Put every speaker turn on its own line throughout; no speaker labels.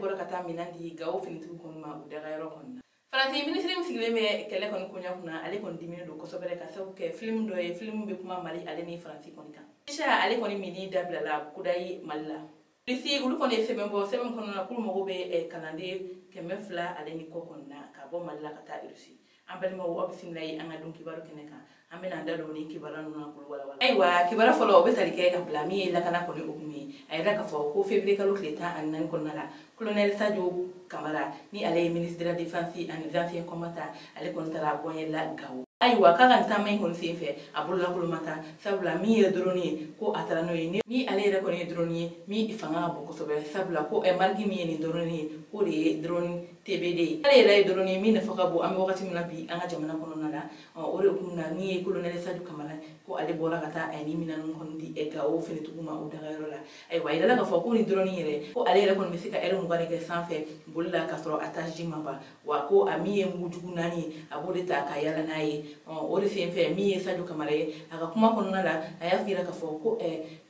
bɔra ka taa minɛn di Gawo finitigiw kɔni ma u dagayɔrɔ kɔni na. Faransi minisiri min sigilen bɛ kɛlɛ kɔni koɲɛ kunna, ale kɔni diminen don kosɛbɛ ka sababu kɛ film dɔ ye, film bɛ kuma Mali ale ni Faransi kɔni kan. Shisha ale kɔni minni dabilala kudayi Mali la. Polisi olu kɔni ye sɛbɛn bɔ, sɛbɛn kɔnɔna na k'olu mago bɛ kalanden 200 ale ni kɔ kɔni na ka bɔ Mali la ka taa Irisi. An balimaw, aw bisimila ye an ka don kibaru kɛnɛ kan. An bɛna an da don ni kibaruya ninnu na k'olu walawala. Ayiwa, kibaruya fɔlɔ, o bɛ tali kɛ ka bila min ye lakana kɔni hukumu ye. A yira k'a fɔ ko février kalo tile 14 kɔnɔna la, colonel Sadio Kamara, ni ale ye ministre de la Défense ani des Anciens Combattants, ale kɔni taara Gɔnyɛla Gawo. Ayiwa, k'a ka nin taama in kɔni sen fɛ, a bololakolon ma taa, sabula min ye drone ye, ko a taara n'o ye. Ni ale yɛrɛ kɔni ye drone ye min fanga ka bon kosɛbɛ, sabula ko marque min ye nin drone ye, k'o de ye drone TBD ye. Ale yɛrɛ ye drone ye min nafa ka bon an bɛ wagati min na bi an ka jamana kɔnɔna la. O de hukumu na, min ye colonel Sadio Kamara, ko ale bɔra ka taa nin minɛn ninnu kɔni di Gawo finitigiw ma u dagayɔrɔ la. Ayiwa, a yirala k'a fɔ ko nin drone yɛrɛ, ko ale yɛrɛ kɔni bɛ se ka heure 20 de kɛ sanfɛ boli la k'a sɔrɔ a taji ma ban, wa ko a min ye mugujugu 4 ye, a b'o de ta ka yala n'a ye. O de sen fɛ, min ye Sadio Kamara ye, a ka kuma kɔnɔna la, a y'a f'i k'a fɔ ko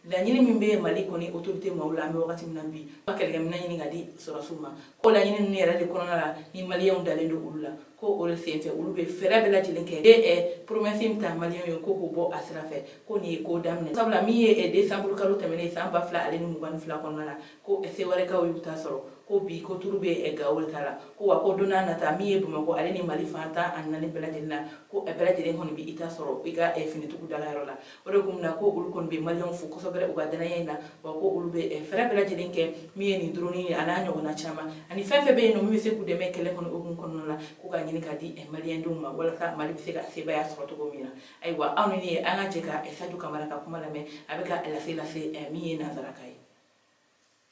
laɲini min bɛ Mali kɔni autorité maaw la an bɛ wagati min na bi, ka kɛlɛkɛminɛn ɲini ka di sɔrɔdasiw ma, ko laɲini ninnu yɛrɛ de kɔnɔna la ni maliyɛnw dalen don olu la, ko o de sen fɛ olu bɛ fɛɛrɛ bɛɛ lajɛlen kɛ e promesse min ta maliyɛnw ye, ko k'o bɔ a sira fɛ, ko nin ye ko daminɛ, sabula min ye décembre kalo tɛmɛnen san 2022 kɔnɔna la, ko Sewarekaw y'u ta sɔrɔ, ko bi ko turu bɛ Gawo de ta la, ko wa ko don n'a nata, min ye Bamakɔ ale ni Mali fan 14 bɛɛ lajɛlen na, ko bɛɛ lajɛlen kɔni bɛ i ta sɔrɔ i ka finitigiw dagayɔrɔ la. O de kun na ko olu kɔni bɛ maliyɛnw fo kosɛbɛ u ka danaya in na, wa ko olu bɛ fɛɛrɛ bɛɛ lajɛlen kɛ min ye nin drone ye a n'a ɲɔgɔnna caman ani fɛn fɛn bɛ yen nɔ min bɛ se k'u dɛmɛ kɛlɛ kɔni hukumu kɔnɔna la, ko ka ɲini ka di maliyɛndenw ma walasa Mali bɛ se ka sebaaya sɔrɔ cogo min na. Ayiwa, aw ni ne ye, an ka jɛ ka Sadio Kamara ka kuma lamɛn, a bɛ ka lase min ye nanzarakan ye.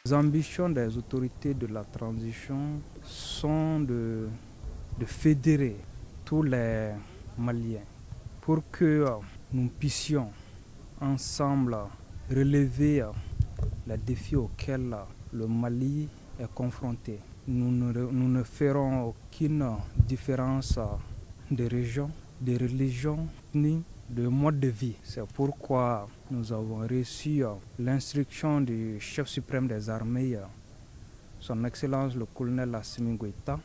Les ambitions des autorités de la transition sont de fédérer tous les Maliens pour que nous puissions ensemble relever les défis auxquels le Mali est confronté. Nous ne ferons aucune différence de région, de religion ni de mode de vie. C'est pourquoi nous avons reçu l'instruction du chef suprême des armées, son Excellence le colonel Assimi Goïta,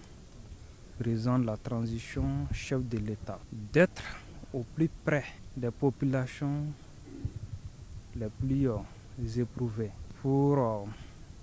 président de la transition, chef de l'État, d'être au plus près des populations les plus éprouvées pour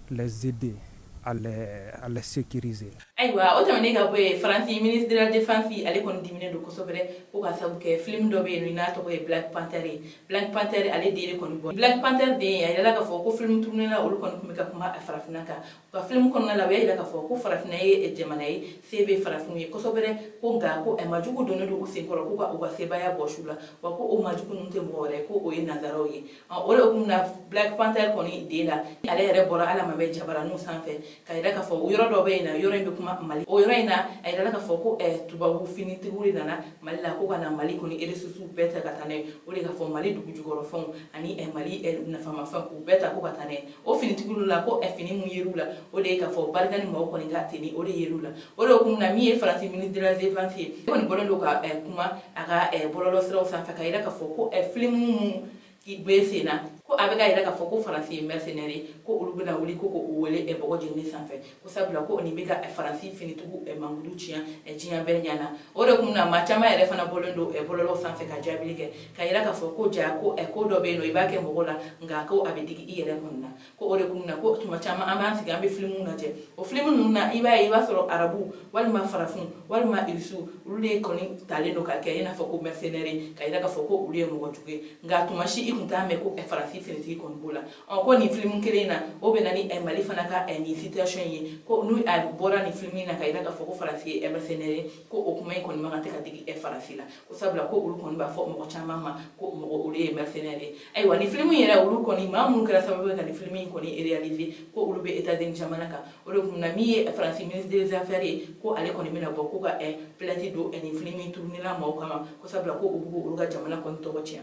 les aider à les sécuriser.
Ayiwa, o tɛmɛnen ka bɔ yen, Faransi ministre de la Défense, ale kɔni diminen don kosɛbɛ ko ka sabu kɛ film dɔ bɛ yen n'a tɔgɔ ye Black Panther ye. Black Panther ale den de kɔni bɔ, Black Panther den, a yirala k'a fɔ ko film tourné la, olu kɔni tun bɛ ka kuma farafinna kan. U ka film kɔnɔna la, u y'a yira k'a fɔ ko farafinna ye jamana ye, se bɛ farafinw ye kosɛbɛ, ko nka ko majugu donnen don u senkɔrɔ k'u ka u ka sebaaya bɔsi u la, wa ko o majugu ninnu tɛ mɔgɔ wɛrɛ, ko o ye nanzaraw ye. O de hukumu na, Black Panther kɔni den la, ale yɛrɛ bɔra ala ma bɛ jabaraninw sanfɛ ka yira k'a fɔ yɔrɔ dɔ bɛ yen na, yɔrɔ in bɛ kuma Mali. O yɔrɔ in na, a yirala k'a fɔ ko tubabu finitigiw de nana Mali la ko ka na Mali kɔni ressources bɛɛ ta ka taa n'a ye. O de k'a fɔ Mali dugu jukɔrɔfɛnw ani Mali nafamafɛn, k'u bɛɛ ta ko ka taa n'a ye. O finitigiw la, ko fini mun yer'u la, o de ye k'a fɔ barika ni maaw kɔni ka tenue, o de yer'u la. O de hukumu na, min ye Faransi ministre de la Défense ye kɔni bɔlen don ka kuma a ka bɔlɔlɔ siraw sanfɛ ka yira k'a fɔ ko film mun bɛ sen na, ko a bɛ ka yira k'a fɔ ko Faransi ye mercenaire ye, ko olu bɛna wuli ko k'o wele bɔgɔ jeninen sanfɛ, ko sabula ko nin bɛ ka Faransi finitigiw mankutu tiɲɛ diɲɛ bɛɛ ɲɛna. O de kun na, maa caman yɛrɛ fana bɔlen don bɔlɔlɔ sanfɛ ka jaabili kɛ ka yira k'a fɔ ko ja ko ko dɔ bɛ yen nɔ, i b'a kɛ mɔgɔ la, nka ko a bɛ digi i yɛrɛ kɔni na. Ko o de kun na, ko tuma caman an b'an sigi an bɛ filimuw lajɛ, o filimu ninnu na, i b'a ye, i b'a sɔrɔ arabu walima farafin walima irisiw, olu de kɔni talen don ka kɛ i n'a fɔ ko mercenaire, ka yira k'a fɔ ko olu ye mɔgɔ jugu ye, nka tuma si i kun t'a mɛn ko Faransi finitigi kɔni b'o la. Ɔ ko nin filimu kelen in na, o bɛ na ni Mali fana ka nin situation ye, ko n'u a bɔra nin filimu in na ka yira k'a fɔ ko Faransi ye mercenaire ye, ko o kuma in kɔni man kan tɛ ka digi Faransi la, ko sabula ko olu kɔni b'a fɔ mɔgɔ caman ma ko mɔgɔ olu ye mercenaire ye. Ayiwa, nin filimu yɛrɛ, olu kɔni maa minnu kɛra sababu ye ka nin filimu in kɔni réaliser, ko olu bɛ États-Unis jamana kan. O de kun na, min ye Faransi ministre des Affaires ye, ko ale kɔni bɛna bɔ ko ka plainte don nin filimu in tourné la maaw kama, ko sabula ko u b'u olu ka jamana kɔni tɔgɔ tiɲɛ.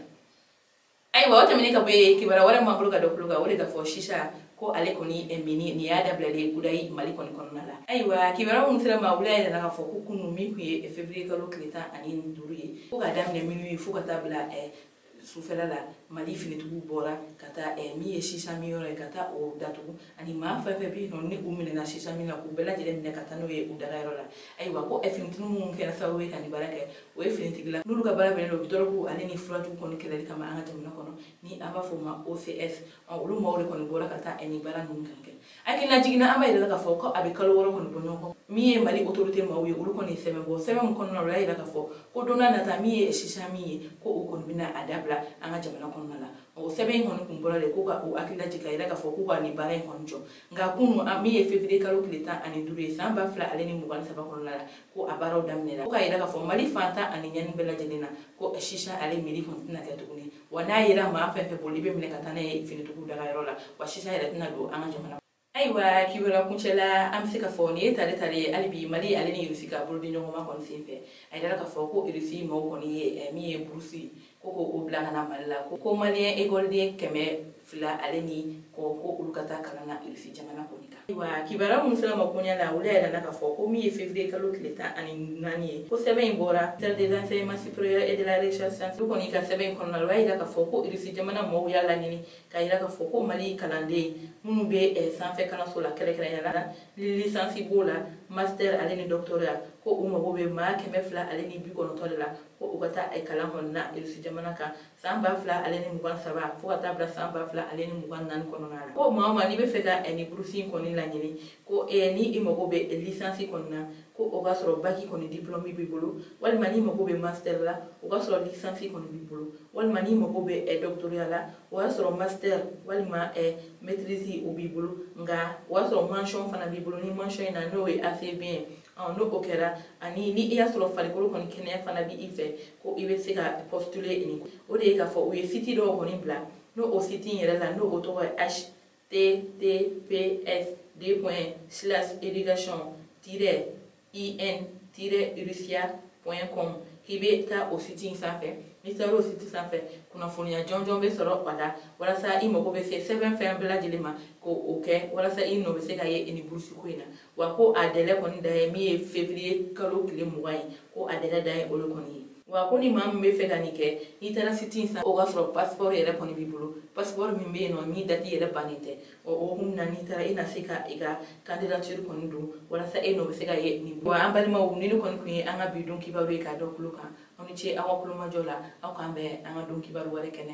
Ayiwa, o tɛmɛnen ka bɔ yen, kibaruya wɛrɛ m'an bolo ka da tulo kan, o de ka fɔ sisa ko ale kɔni mini nin y'a dabilalen kudayi Mali kɔni kɔnɔna la. Ayiwa, kibaruya minnu sera ma wula yɛrɛ k'a fɔ ko kunun min tun ye février kalo tile 15 ye, ko k'a daminɛ minuit fo ka taa bila Sufɛla la, Mali finitigiw bɔra ka taa min ye chicha min yɔrɔ ye, ka taa o datugu, ani maa fɛn fɛn bɛ yen nɔ ni u minɛna chicha min na, k'u bɛɛ lajɛlen minɛ ka taa n'o ye u dagayɔrɔ la. Ayiwa, ko finitigi minnu kɛra sababu ye ka nin baara kɛ, o ye finitigila n'olu ka baara bɛnnen don dɔrɔgu ale ni furajugu kɔni kɛlɛli kama an ka jamana kɔnɔ, ni an b'a fɔ o ma OCS. Olu maaw de kɔni bɔra ka taa nin baara ninnu kɔni kɛ. Hakilina jiginna, an b'a yira k'a fɔ ko a bɛ kalo 6 kɔni bɔ ɲɔgɔn kɔ, min ye Mali autorité maaw ye, olu kɔni ye sɛbɛn bɔ. Sɛbɛn min kɔnɔna la, o y'a yira k'a fɔ ko don n'a nata, min ye chicha min ye, ko o kɔni bɛna a dabila an ka jamana kɔnɔna la. O sɛbɛn in kɔni kun bɔra de ko ka u hakili lajigin, ka yira k'a fɔ k'u ka nin baara in kɔni jɔ. Nka kunun, min ye février kalo tile 15 ye san 2023 kɔnɔna la, ko a baaraw daminɛna, ko k'a yira k'a fɔ Mali fan 14 bɛɛ lajɛlen na, ko chicha ale mili kɔni tɛna kɛ tuguni. Wa n'a yera maa fɛn fɛn bolo, i bɛ minɛ ka taa n'a ye finitigiw dagayɔrɔ la, wa chicha yɛrɛ tɛna don an ka jamana. Ayiwa, kibaruya kuncɛla, an bɛ se ka fɔ nin ye tare tare ye hali bi Mali ale ni Irisi ka bolodi ɲɔgɔnma kɔni senfɛ. A yirala k'a fɔ ko Irisi maaw kɔni ye min ye bourse ye, ko k'o bila ka na Mali la, ko malien ekɔliden 200 ale ni kɔ, ko olu ka taa kalan na Irisi jamana kɔni kan. Ayiwa, kibaruya minnu sera ma koɲɛ la, olu y'a yira k'a fɔ ko min ye février kalo tile 14 ye, ko sɛbɛn in bɔra ministère des enseignements supérieurs et de la recherche scientifique kɔni ka sɛbɛn in kɔnɔna la. O y'a yira k'a fɔ ko Irisi jamana maaw y'a laɲini k'a yira k'a fɔ ko Mali kalanden minnu bɛ sanfɛ kalanso la, kɛrɛnkɛrɛnnenya la licence b'o la, master ale ni doctorat, ko u mago bɛ maa 290 de la, ko u ka taa kalan kɔni na Irisi jamana kan san 2023 fo ka taa bila san 2024 kɔnɔna la. Ko maa o maa n'i bɛ fɛ ka nin bourse in kɔni laɲini, ko ni i mago bɛ licence kɔni na, ko o ka sɔrɔ bac kɔni diplôme b'i bolo, walima n'i mago bɛ master la, o ka sɔrɔ licence kɔni b'i bolo, walima n'i mago bɛ doctorat la, o y'a sɔrɔ master walima maîtrise o b'i bolo. Nka o y'a sɔrɔ mention fana b'i bolo, ni mention in na n'o ye assez bien, n'o o kɛra, ani ni i y'a sɔrɔ farikolo kɔni kɛnɛya fana b'i fɛ, ko i bɛ se ka postuler nin. O de ye k'a fɔ u ye site dɔw kɔni bila, n'o o site in yɛrɛ la, n'o o tɔgɔ ye https:/education-in-russia.com, k'i bɛ taa o site in sanfɛ. N'i taara o site sanfɛ, kunnafoniya jɔnjɔn bɛ sɔrɔ a la, walasa i mago bɛ se sɛbɛn fɛn bɛɛ lajɛlen ma k'o kɛ, walasa i nɔ bɛ se ka ye nin bourse ko in na. Wa ko a délai kɔni dan ye min ye février kalo tile 20 ye, ko a délai dan ye o de kɔni ye. Wa ko ni maa min bɛ fɛ ka nin kɛ, n'i taara site in sanfɛ, o ka sɔrɔ passeport yɛrɛ kɔni b'i bolo, passeport min bɛ yen nɔ min date yɛrɛ bannen tɛ. O hukumu na, n'i taara, i na se ka i ka candidature kɔni don, walasa e nɔ bɛ se ka ye nin. Wa an balimaw, ni ne kɔni tun ye an ka bi don kibaru ye k'a dɔn tulo kan. Aw ni ce aw ka kulomajɔ la. Aw k'an bɛn an ka don kibaru wɛrɛ kɛnɛ kan.